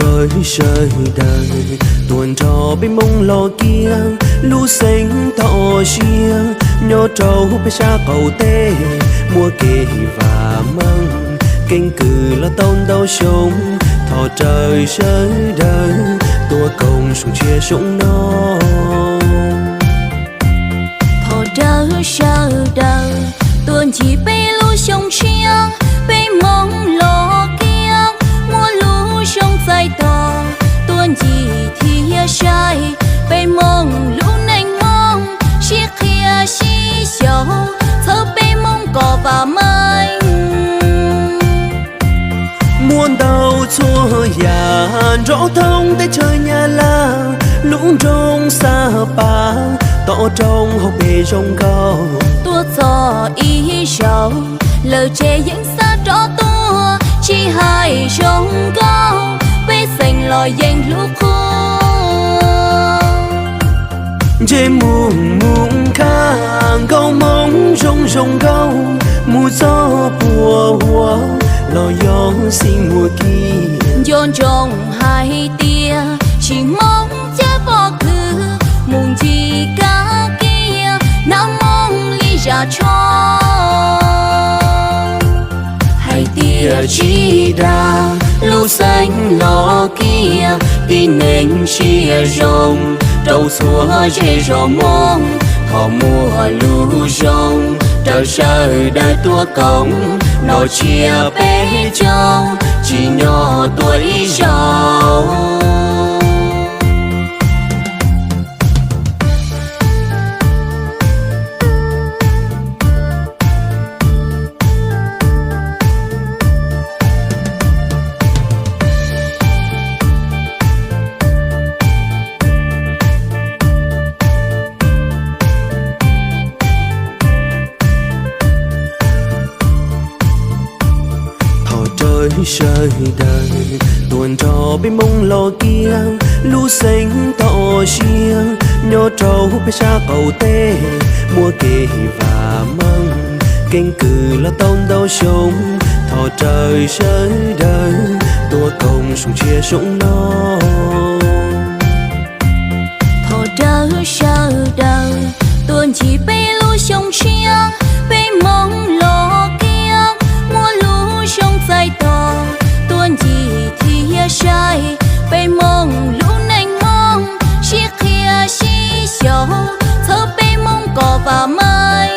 Thov sawv daws tuaj nrog peb Hmoob los kiag lub xeev Thoj Siab, nyob rau peb sab qaum teb muaj kev vam meej, keeb kwm los tau ntau xyoo. Thov rawv sawv daws tuaj koom zoo ntsia zoo no. Thov rawv sawv daws tuaj ncig peb lub xyoo tshiab, peb Hmoob los kiag muaj lub xyoo txais tos, tuaj ncig thiab saib peb Hmoob lub neej Hmoob, sib qhia sib xyaum txhawb peb Hmoob kom vam meej. Muaj ntau txhua yam nrov thoob teb chaws Nyab Laj, lub nroog Xab Pas tom roob hauv pes zoo nkauj. Tuaj txog ib zaug lawm ces yeej xav rov tuaj, tsis hais zoo nkauj peb xeem los yeej hlub qhuab. Ntsej muag mus khaj nkauj Hmoob zoo zoo nkauj, mus txog puag huab los yog xij muag kiag. Nco ntsoov hais tias tsis Hmoob cab pob kws, mus ncig kab kiag hnab Hmoob li zam tsho. Hais tias tsis dag lub xeev los kiag, tib neeg sia zoo rau txhua zej zos Hmoob. Thov muaj lub zoo raws sawv daws tuaj koom, nrog tsiaj peb caug tsim nyog tuaj ib zaug. Thov rawv sawv daws tuaj nrog peb Hmoob los kiag lub xeev Thoj Siab, nyob rau peb sab qaum teb muaj kev vam meej, keeb kwm los tau ntau xyoo. Thov rawv sawv daws tuaj koom zoo ntsia zoo no. Thov rawv sawv daws tuaj ncig peb lub xyoo tshiab, peb Hmoob los kiag muaj lub xyoo txais tos, tuaj ncig thiab saib peb Hmoob lub neej Hmoob, sib qhia sib xyaum txhawb peb Hmoob kom vam meej.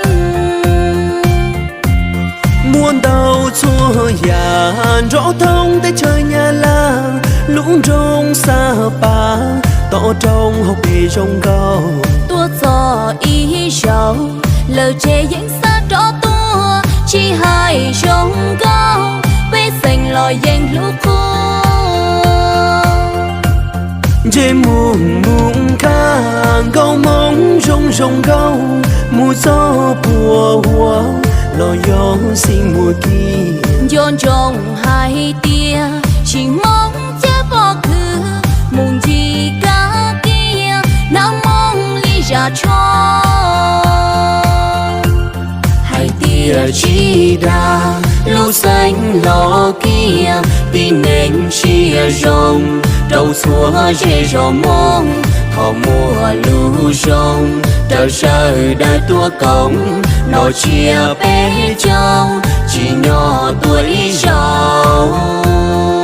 Muaj ntau txhua yam nrov thoob teb chaws Nyab Laj, lub nroog Xab Pas tom roob hauv pes zoo nkauj. Tuaj txog ib zaug lawm ces yeej xav rov tuaj, tsis hais zoo nkauj peb xeem los yeej hlub qhuab. Ntsej muag mus khaj nkauj Hmoob zoo zoo nkauj, mus txog puag huab los yog xij muag kiag. Nco ntsoov hais tias tsis Hmoob cab pob kws, mus ncig kab kiag hnab Hmoob li zam tsho. Hais tias tsis dag lub xeev los kiag, tib neeg sia zoo rau txhua zej zos Hmoob. Thov muaj lub zoo raws sawv daws tuaj koom, nrog tsiaj peb caug tsim nyog tuaj ib zaug.